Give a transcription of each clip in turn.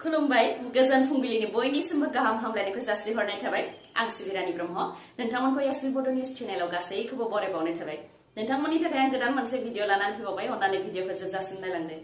खुलुमबाय गोजोन फुंबिलिनि बयनिसिमबो गाहाम हामलायनायखौ जासिहरनाय थाबाय आं सिबिरानि ब्रह्म नोंथांमोनखौ एसपि बड' निउस चेनेलाव गासैखौबो बरायबावनाय थाबाय नोंथांमोननि थाखाय आं गोदान मोनसे भिडिअ लानानै फैबावबाय अन्नानै भिडिअखौ जोबजासिम नायलांदो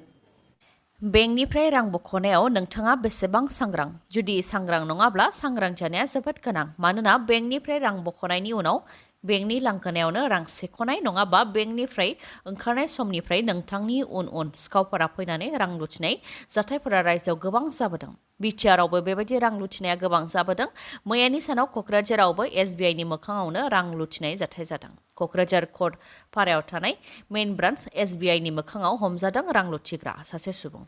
बेंकनिफ्राय रां बख'नायाव नोंथाङा बेसेबां सांग्रां जुदि सांग्रां नङाब्ला सांग्रां जानाया जोबोद गोनां मानोना बेंकनिफ्राय रां बख'नायनि उनाव बेंकनि लांगोनायावनो रां सेख'नाय नङाबा बेंकनिफ्राय ओंखारनाय समनिफ्राय नोंथांनि उन सिखावफोरा फैनानै रां लुथिनाय जाथायफोरा रायजोआव गोबां जाबोदों बिटिआरआवबो बेबायदि रां लुथिनाया गोबां जाबोदों मैयानि सानाव क'क्राझारावबो एसबिआइनि मोखाङावनो रां लुथिनाय जाथाय जादों क'क्राझार कर्ट पारायाव थानाय मेइन ब्रान्च एसबिआइनि मोखाङाव हमजादों रां लुथिग्रा सासे सुबुं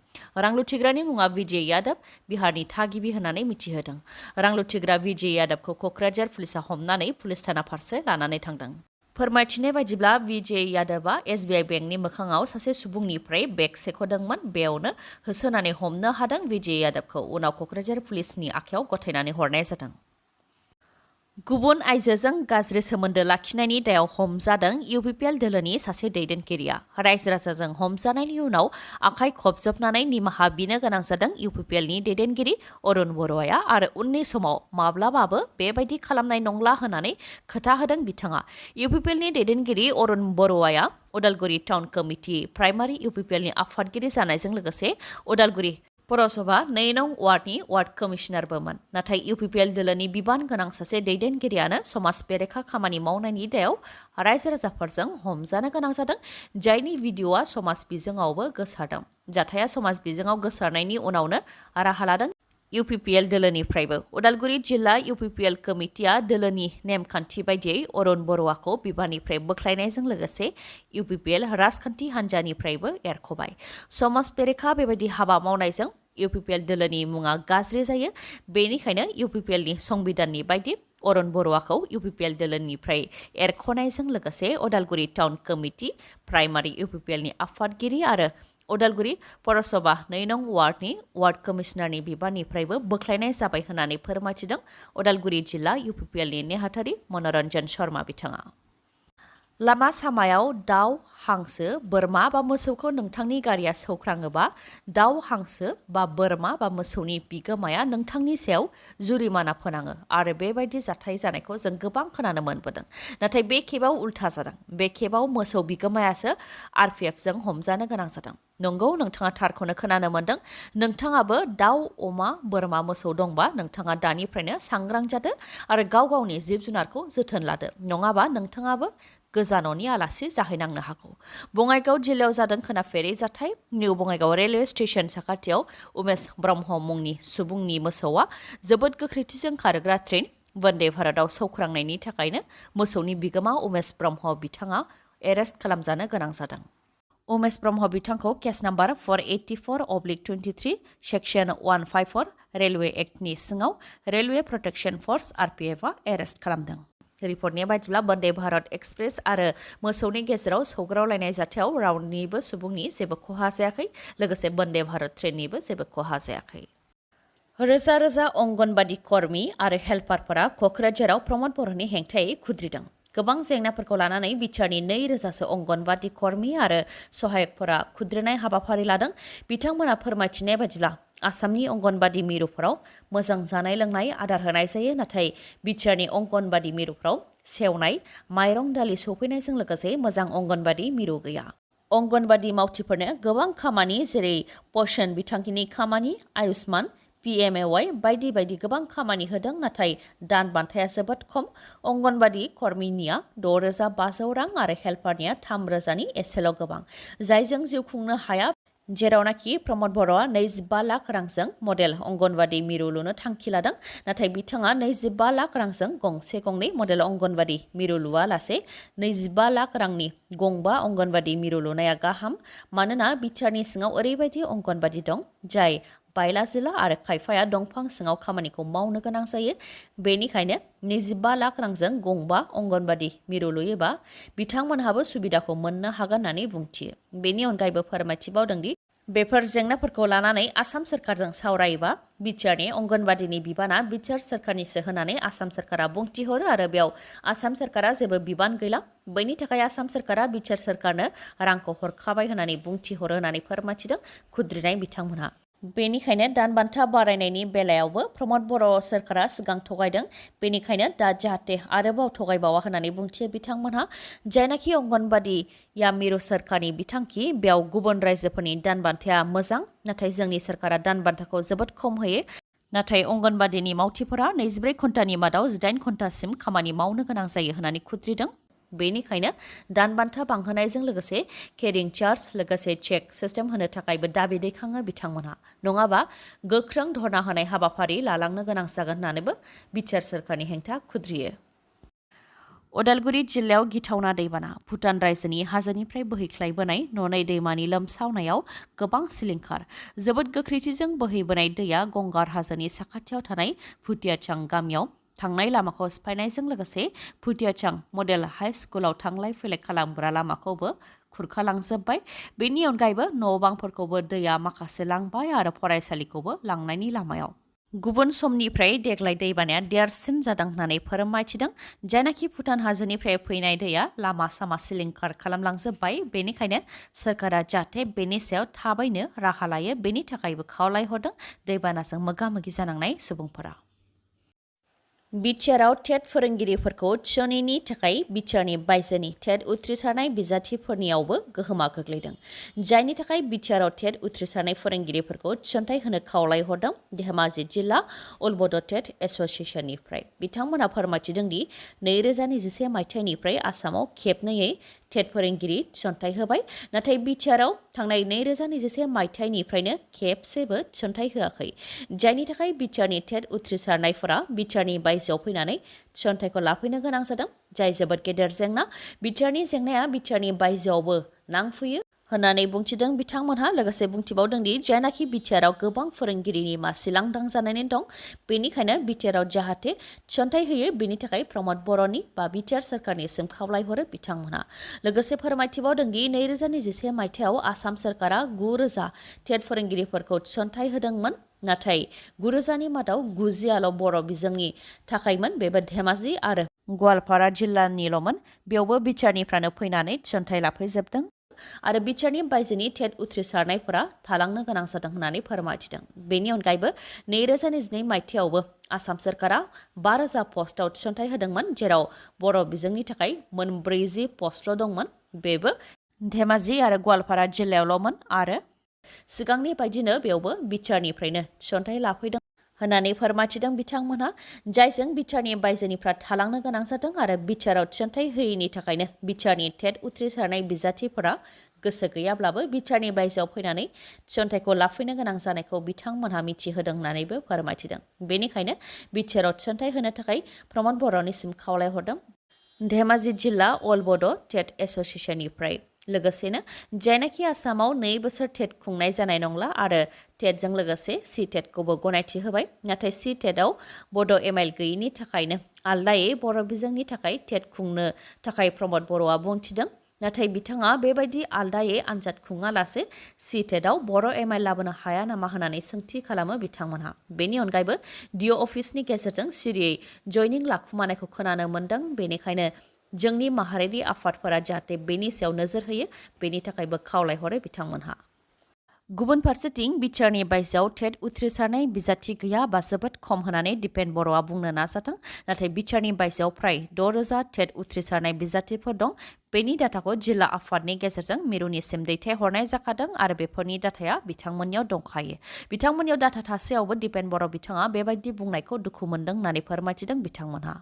रां लुथिग्रानि मुङा विजय यादव बिहारनि थागिबि होननानै मिथिहोदों रां लुथिग्रा विजय यादवखौ क'क्राझार पुलिसा हमनानै पुलिस थाना फारसे लानानै थांदों फोरमायथिनाय बायदिब्ला विजय यादवआ एसबिआइ बेंकनि मोखाङाव सासे सुबुंनिफ्राय बेग सेख'दोंमोन बेयावनो होसोनानै हमनो हादों विजय यादवखौ उनाव क'क्राझार पुलिसनि आखायाव गथायनानै हरनाय जादों गुबुन आइजोजों गाज्रि सोमोन्दो लाखिनायनि दायाव हमजादों इउपिपिएल दोलोनि सासे दैदेनगिरिया रायजो राजाजों हमजानायनि उनाव आखाइ खबजबनानै निमाहा बिनो गोनां जादों इउपिपिएलनि दैदेनगिरि अरुण बर'आ आरो उननि समाव माब्लाबाबो बेबायदि खालामनाय नंला होननानै खोथा होदों बिथाङा इउपिपिएलनि दैदेनगिरि अरुण बर'आ उदालगुरि टाउन कमिटि प्राइमारि इउपिपिएलनि आफादगिरि जानायजों लोगोसे उदालगुरि पौरसभा 2 नं वार्डनि वार्ड कमिशनारबोमोन नाथाय इउपिपिएल दोलोनि बिबान गोनां सासे दैदेनगिरियानो समाज बेरेखा खामानि मावनायनि दायाव रायजो राजाफोरजों हमजानो गोनां जादों जायनि भिडिअ'आ समाज बिजोङावबो गोसारदों जाथाया समाज बिजोङाव गोसारनायनि उनावनो राहा लादों इउपिपिएल दोलोनिफ्रायबो उदालगुरि जिल्ला इउपिपिएल कमिटिया दोलोनि नेमखान्थि बायदियै अरुण बर'खौ बिबाननिफ्राय बोख्लायनायजों लोगोसे इउपिपिएल राजखान्थि हान्जानिफ्रायबो एरख'बाय समाज बेरेखा बेबायदि हाबा मावनायजों इउपिपिएल दोलोनि मुङा गाज्रि जायो बेनिखायनो इउपिपिएलनि संबिधाननि बायदि अरुण बर'खौ इउपिपिएल दोलोनिफ्राय एरख'नायजों लोगोसे उदालगुरि टाउन कमिटि प्राइमारि इउपिपिएलनि आफादगिरि आरो उदालगुरि पौरसभा 2 नं वार्डनि वार्ड कमिशनारनि बिबाननिफ्रायबो बोख्लायनाय जाबाय होननानै फोरमायथिदों उदालगुरि जिल्ला इउपिपिएलनि नेहाथारि मनरन्जन शर्मा बिथाङा लामा सामायाव दाउ हांसो बोरमा बा मोसौखौ नोंथांनि गारिया सौख्राङोबा दाउ हांसो बा बोरमा बा मोसौनि बिगोमाया नोंथांनि सायाव जुरिमाना फोनाङो आरो बेबायदि जाथाय जानायखौ जों गोबां खोनानो मोनबोदों नाथाय बे खेबाव उल्था जादों बे खेबाव मोसौ बिगोमायासो आरपिएफजों हमजानो गोनां जादों नंगौ नोंथाङा थारखौनो खोनानो मोन्दों नोंथाङाबो दाउ अमा बोरमा मोसौ दंबा नोंथाङा दानिफ्रायनो सांग्रां जादो आरो गाव गावनि जिब जुनारखौ जोथोन लादो नङाबा नोंथाङाबो गोजाननि आलासि जाहैनांनो हागौ बङाइगाव जिल्लायाव जादों खोनाफेरै जाथाय निउ बङाइगाव रेलवे स्टेशन साखाथियाव उमेश ब्रह्म मुंनि सुबुंनि मोसौआ जोबोद गोख्रैथिजों खारग्रा ट्रेन वन्दे भारतआव सौख्रांनायनि थाखायनो मोसौनि बिगोमा उमेश ब्रह्म बिथाङा एरेस्ट खालामजानो गोनां जादों उमेश ब्रह्म बिथांखौ केस नाम्बार 484/23 सेक्सन 154 रेलवे एक्टनि सिङाव रेलवे प्रटेक्शन फर्स आरपिएफआ एरेस्ट खालामदों रिपर्टनि बायदिब्ला वन्दे भारत एक्सप्रेस आरो मोसौनि गेजेराव सौग्रावलायनाय जाथायाव रावनिबो सुबुंनि जेबो खहा जायाखै लोगोसे वन्दे भारत ट्रेननिबो जेबो खहा जायाखै रोजा रोजा अंगनबादि कर्मी आरो हेल्पारफोरा क'क्राझाराव प्रमद बर'नि हेंथायै खुद्रिदों गोबां जेंनाफोरखौ लानानै बिटिआरनि 2,000सो अंगनबादि कर्मी आरो सहायकफोरा खुद्रिनाय हाबाफारि लादों बिथांमोना फोरमायथिनाय बायदिब्ला आसामनि अंगनबादि मिरुफोराव मोजां जानाय लोंनाय आदार होनाय जायो नाथाय बिटिआरनि अंगनबादि मिरुफोराव सेवनाय माइरं दालि सौफैनायजों लोगोसे मोजां अंगनबादि मिरु गैया अंगनबादि मावथिफोरनो गोबां खामानि जेरै प'षण बिथांखिनि खामानि आयुष्मान पिएमएवाइ बायदि बायदि गोबां खामानि होदों नाथाय दान बान्थाया जोबोद खम अंगनबादि कर्मीनिया 6,500 रां आरो हेल्पारनिया 3,000नि एसेल' गोबां जायजों जिउ खुंनो हाया जेरावनाखि प्रमद बर'आ 25 लाख रांजों मडेल अंगनबादि मिरु लुनो थांखि लादों नाथाय बिथाङा 25 लाख रांजों गंसे गंनै मडेल अंगनबादि मिरु लुवालासे 25 लाख रांनि गंबा अंगनबादि मिरु लुनाया गाहाम मानोना बिटिआरनि सिङाव ओरैबायदि अंगनबादि दं जाय बायला जिला आरो खायफाया दंफां सिङाव खामानिखौ मावनो गोनां जायो बेनिखायनो 25 लाख रांजों गंबा अंगनबादि मिरु लुयोबा बिथांमोनहाबो सुबिदाखौ मोननो हागोन होननानै बुंथियो बेनि अनगायैबो फोरमायथिबावदोंदि बेफोर जेंनाफोरखौ लानानै आसाम सोरखारजों सावरायोबा बिटिआरनि अंगनबादिनि बिबाना बिटिआर सोरखारनिसो होननानै आसाम सोरखारा बुंथिहरो आरो बेयाव आसाम सोरखारा जेबो बिबान गैला बैनि थाखाय आसाम सोरखारा बिटिआर सोरखारनो रांखौ हरखाबाय होननानै बुंथिहरो होननानै फोरमायथिदों खुद्रिनाय बिथांमोनहा बेनिखायनो दान बान्था बारायनायनि बेलायावबो प्रमद बर' सोरखारा सिगां थगायदों बेनिखायनो दा जाहाथे आरोबाव थगायबावा होननानै बुंथियो बिथांमोनहा जायनाखि अंगनबादिया मिरु सोरखारनि बिथांखि बेयाव गुबुन रायजोफोरनि दान बान्थाया मोजां नाथाय जोंनि सोरखारा दान बान्थाखौ जोबोद खम होयो नाथाय अंगनबादिनि मावथिफोरा 24 घन्टानि मादाव 18 घन्टासिम खामानि मावनो गोनां जायो होननानै खुद्रिदों बेनिखायनो दान बान्था बांहोनायजों लोगोसे केरिं चार्ज लोगोसे चेक सिस्टेम होनो थाखायबो दाबि दैखाङो बिथांमोनहा नङाबा गोख्रों धरना होनाय हाबाफारि लालांनो गोनां जागोन होननानैबो बिटिआर सोरखारनि हेंथा खुद्रियो उदालगुरि जिल्लायाव गिथावना दैबाना भुटान रायजोनि हाजोनिफ्राय बोहैख्लायबोनाय ननै दैमानि लोमसावनायाव गोबां सिलिंखार जोबोद गोख्रैथिजों बोहैबोनाय दैया गंगार हाजोनि साखाथियाव थानाय भुटियाचां गामियाव थांनाय लामाखौ सिफायनायजों लोगोसे भुटियाचां मडेल हाई स्कुलाव थांलाय फैलाय खालामग्रा लामाखौबो खुरखालांजोब्बाय बेनि अनगायैबो न' बांफोरखौबो दैया माखासे लांबाय आरो फरायसालिखौबो लांनायनि लामायाव गुबुन समनिफ्राय देग्लाय दैबानाया देरसिन जादों होननानै फोरमायथिदों जायनाखि भुटान हाजोनिफ्राय फैनाय दैया लामा सामा सिलिंखार खालामलांजोब्बाय बेनिखायनो सोरखारा जाहाथे बेनि सायाव थाबैनो राहा लायो बेनि थाखायबो खावलायहरदों दैबानाजों मोगा मोगि जानांनाय सुबुंफोरा बिटिआरआव टेट फोरोंगिरिफोरखौ थिसननायनि थाखाय बिटिआरनि बायजोनि टेट उथ्रिसारनाय बिजाथिफोरनियावबो गोहोमा गोग्लैदों जायनि थाखाय बिटिआरआव टेट उथ्रिसारनाय फोरोंगिरिफोरखौ थिसनथाइ होनो खावलायहरदों धेमाजि जिल्ला अल बड' टेट एस'सिएशननिफ्राय बिथांमोनहा फोरमायथिदों दि 2021 मायथाइनिफ्राय आसामाव खेबनैयै टेट फोरोंगिरि थिसनथाइ होबाय नाथाय बिटिआरआव थांनाय 2021 मायथाइनिफ्रायनो खेबसेबो थिसनथाइ होआखै जायनि थाखाय बिटिआरनि टेट उथ्रिसारनायफोरा बिटिआरनि बायजोआव फैनानै थिसनथाइखौ लाफैनो गोनां जादों जाय जोबोद गेदेर जेंना बिटिआरनि जेंनाया बिटिआरनि बायजोआवबो नांफैयो होननानै बुंथिदों बिथांमोनहा लोगोसे बुंथिबावदों दि जायनाखि बिटिआरआव गोबां फोरोंगिरिनि मासि लांदां जानानै दं बेनिखायनो बिटिआरआव जाहाथे थिसनथाइ होयो बेनि थाखाय प्रमद बर'नि बा बिटिआर सोरखारनिसिम खावलायहरो बिथांमोनहा लोगोसे फोरमायथिबावदों दि 2021 मायथाइयाव आसाम सोरखारा 9,000 टेट फोरोंगिरिफोरखौ थिसनथाइ होदोंमोन नाथाय 9,000नि मादाव 90आल' बर' बिजोंनि थाखायमोन बेबो धेमाजि आरो गवालपारा जिल्लानिल'मोन बेयावबो बिटिआरनिफ्रानो फैनानै थिसनथाइ लाफैजोबदों आरो बिटिआरनि बायजोनि टेट उथ्रिसारनायफोरा थालांनो गोनां जादों होननानै फोरमायथिदों बेनि अनगायैबो 2022 मायथाइयावबो आसाम सोरखारा 5,000 पस्टआव थिसनथाइ होदोंमोन जेराव बर' बिजोंनि थाखाय 40 पस्टल' दंमोन बेबो धेमाजि आरो गवालपारा जिल्लायावल'मोन आरो सिगांनि बायदिनो बेयावबो बिटिआरनिफ्रायनो थिसनथाइ लाफैदों होननानै फोरमायथिदों बिथांमोनहा जायजों बिटिआरनि बायजोनिफ्रा थालांनो गोनां जादों आरो बिटिआरआव थिसनथाइ होयैनि थाखायनो बिटिआरनि टेट उथ्रिसारनाय बिजाथिफोरा गोसो गैयाब्लाबो बिटिआरनि बायजोआव फैनानै थिसनथाइखौ लाफैनो गोनां जानायखौ बिथांमोनहा मिथिहोदों होननानैबो फोरमायथिदों बेनिखायनो बिटिआरआव थिसनथाइ होनो थाखाय प्रमद बर'निसिम खावलायहरदों धेमाजि जिल्ला अल बड' टेट एस'सिएशननिफ्राय लोगोसेनो जायनाखि आसामाव 2 बोसोर टेट खुंनाय जानाय नंला आरो टेटजों लोगोसे सि टेटखौबो गनायथि होबाय नाथाय सि टेटआव बड' एमआइल गैयिनि थाखायनो आलदायै बर' बिजोंनि थाखाय टेट खुंनो थाखाय प्रमद बर'आ बुंथिदों नाथाय बिथाङा बेबायदि आलदायै आनजाद खुङालासे सि टेटआव बर' एमआइल लाबोनो हाया नामा होननानै सोंथि खालामो बिथांमोनहा बेनि अनगायैबो डिअ अफिसनि गेजेरजों सिरियै जयनिं लाखुमानायखौ खोनानो मोन्दों बेनिखायनो जोंनि माहारियारि आफादफोरा जाहाथे बेनि सायाव नोजोर होयो बेनि थाखायबो खावलायहरो बिथांमोनहा गुबुन फारसेथिं बिटिआरनि बायजोआव टेट उथ्रिसारनाय बिजाथि गैया बा जोबोद खम होननानै दिपेन बर'आ बुंनो नाजादों नाथाय बिटिआरनि बायजोआव फ्राय 6,000 टेट उथ्रिसारनाय बिजाथिफोर दं बेनि डाटाखौ जिल्ला आफादनि गेजेरजों मिरुनिसिम दैथायहरनाय जाखादों आरो बेफोरनि डाटाया बिथांमोननियाव दंखायो बिथांमोननियाव डाटा थासेयावबो दिपेन बर' बिथाङा बेबायदि बुंनायखौ दुखु मोनदों होननानै फोरमायथिदों बिथांमोनहा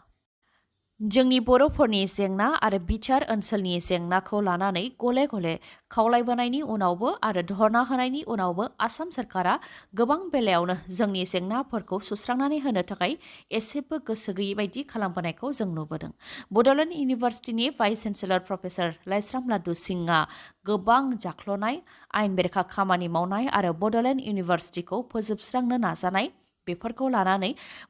जोंनि बर'फोरनि जेंना आरो बिटिआर ओनसोलनि जेंनाखौ लानानै गले गले खावलायबोनायनि उनावबो आरो धरना होनायनि उनावबो आसाम सोरखारा गोबां बेलायावनो जोंनि जेंनाफोरखौ सुस्रांनानै होनो थाखाय एसेबो गोसो गैयै बायदि खालामबोनायखौ जों नुबोदों Bodoland इउनिभार्सिटिनि vice chancellor professor Laishram लादु सिंहआ गोबां जाख्ल'नाय आयेन बेरेखा खामानि मावनाय आरो बड'लेण्ड इउनिभार्सिटिखौ फोजोबस्रांनो नाजानाय बेफोरखौ लानानै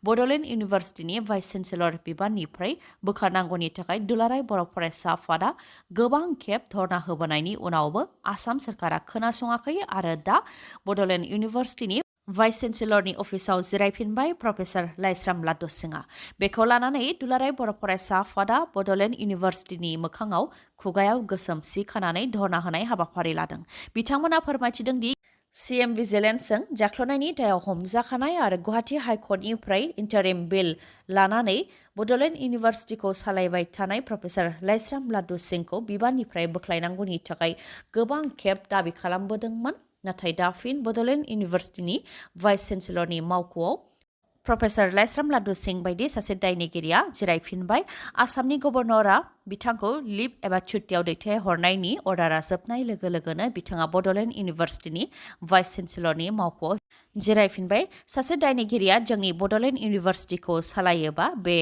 बड'लेण्ड इउनिभार्सिटिनि भाइस चेन्सेलर बिबाननिफ्राय बोखारनांगौनि थाखाय दुलाराय बर' फरायसा आफादा गोबां खेब धरना होबोनायनि उनावबो आसाम सोरखारा खोनासङाखै आरो दा बड'लेण्ड इउनिभार्सिटिनि भाइस चेन्सेलरनि अफिसाव जिरायफिनबाय प्रफेसर लाइस्राम लादु सिंहआ बेखौ लानानै दुलाराय बर' फरायसा आफादा बड'लेण्ड इउनिभार्सिटिनि मोखाङाव खुगायाव गोसोम सि खानानै धरना होनाय हाबाफारि लादों बिथांमोना फोरमायथिदों दि CM भिजिलेन्सजों जाख्ल'नायनि दायाव हमजाखानाय आरो गुवाहाटी हाइकर्टनिफ्राय इन्टारिम बिल लानानै बड'लेण्ड इउनिभार्सिटिखौ सालायबाय थानाय प्रफेसार लाइस्राम लादु सिंहखौ बिबाननिफ्राय बोख्लायनांगौनि थाखाय गोबां खेब दाबि खालामबोदोंमोन। नाथाय दा फिन बड'लेण्ड इउनिभार्सिटिनि भाइस चेन्सेलरनि मावख'आव प्रफेसार लाइस्राम लादु सिंह बायदि सासे दायनिगिरिया जिरायफिनबाय। आसामनि गभर्नरआ बिथांखौ लिभ एबा छुट्टियाव दैथायहरनायनि अर्डारा जोबनाय लोगो लोगोनो बिथाङा बड'लेण्ड इउनिभार्सिटिनि भाइस चेन्सेलरनि मावख'आव जिरायफिनबाय। सासे दायनिगिरिया जोंनि बड'लेण्ड इउनिभार्सिटिखौ सालायोबा बे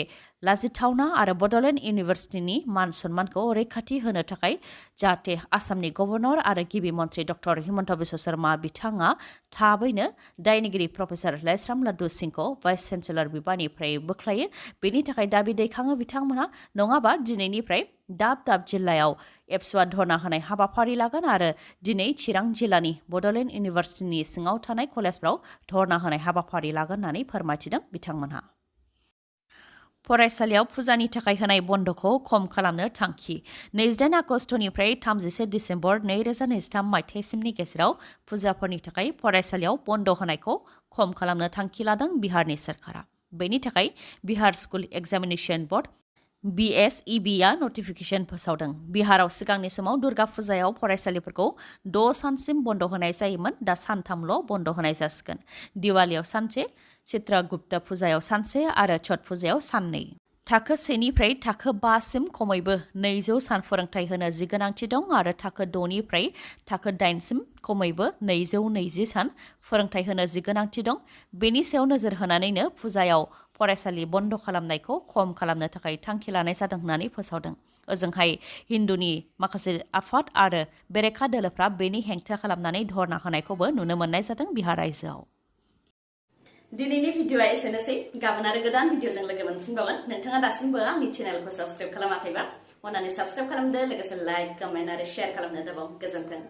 लाजिथावना आरो बड'लेण्ड इउनिभार्सिटिनि मान सन्मानखौ रैखाथि होनो थाखाय जाहाथे आसामनि गभर्नर आरो गिबि मन्त्रि डक्टर हिमन्त बिश्व शर्मा बिथाङा थाबैनो दायनिगिरि प्रफेसार लाइस्राम लादु सिंहखौ भाइस चेन्सेलर बिबाननिफ्राय बोख्लायो बेनि थाखाय दाबि दैखाङो बिथांमोनहा। नङाबा दिनैनिफ्राय दाब दाब जिल्लायाव एबसुआ धर्ना होनाय हाबाफारि लागोन आरो दिनै चिरां जिल्लानि बड'लेण्ड इउनिभार्सिटिनि सिङाव थानाय कलेजफ्राव धर्ना होनाय हाबाफारि लागोन होननानै फोरमायथिदों बिथांमोनहा। फरायसालियाव फुजानि थाखाय होनाय बन्द'खौ खम खालामनो थांखि। 28 आगस्तनिफ्राय 31 दिसेम्बर 2023 मायथाइसिमनि गेजेराव फुजाफोरनि थाखाय फरायसालियाव बन्द' होनायखौ खम खालामनो थांखि लादों बिहारनि सोरखारा। बेनि थाखाय बिहार स्कुल एग्जामिनेशन बर्ड BSEBआ नटिफिकेशन फोसावदों। बिहाराव सिगांनि समाव दुर्गा फुजायाव फरायसालिफोरखौ 6 सानसिम बन्द' होनाय जायोमोन, दा सानथामल' बन्द' होनाय जासिगोन। दिवालियाव सानसे, चित्रगुप्त फुजायाव सानसे आरो छठ फुजायाव साननै। थाखो 1निफ्राय थाखो 5सिम खमैबो 200 सान फोरोंथाय होनो जि गोनांथि दं आरो थाखो 6निफ्राय थाखो 8सिम खमैबो 220 सान फोरोंथाय होनो जि गोनांथि दं। बेनि सायाव नोजोर होनानैनो फुजायाव फरायसालि बन्द' खालामनायखौ खम खालामनो थाखाय थांखि लानाय जादों होननानै फोसावदों। ओजोंहाय हिन्दुनि माखासे आफाद आरो बेरेखा दोलोफ्रा बेनि हेंथा खालामनानै धर्ना होनायखौबो नुनो मोननाय जादों बिहार रायजोआव। दिनैनि भिडिअआ एसेनोसै। गाबोन आरो गोदान भिडिअजों लोगो मोनफिनबावगोन। नोंथाङा दासिमबो आंनि चेनेलखौ साबस्क्राइब खालामाखैबा अन्नानै साबस्क्राइब खालामदो, लोगोसे लाइक, कमेन्ट आरो शेयार खालामनो दाबाव। गोजोन्थों।